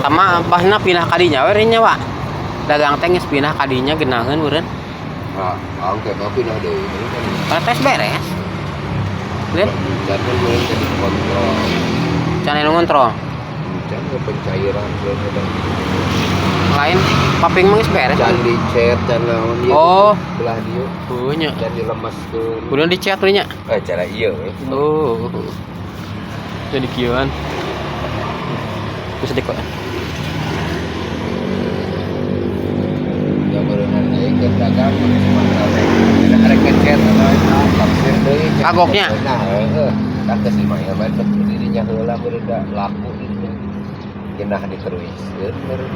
Sama bahna pindah kadinya we nya, Pak. Dagang teh geus pindah kadinya geunaheun meureun. Nah, angke mah pindah deui kan. Karena tes beres. Lihat, Can kan meureun teh dikontrol. Can anu ngontrol. Can ke pencairan udah. Lain paping mah geus beres. Can dicet, can naon ieu. Oh. Belah dieu. Oh nya. Can dilemeskeun. Udah dicet we nya. Eh, cara ieu we. Oh. Jadi kieuan. Bisa dikot. Ya meureunnan ieu keur dagang cuma arek ngecet atau eta taksir deui. Kagoknya? Nah, heeh. Kan geus lima ya bae dirinya heula meureun da laku dirinya. Genah diteruiskeun meureun.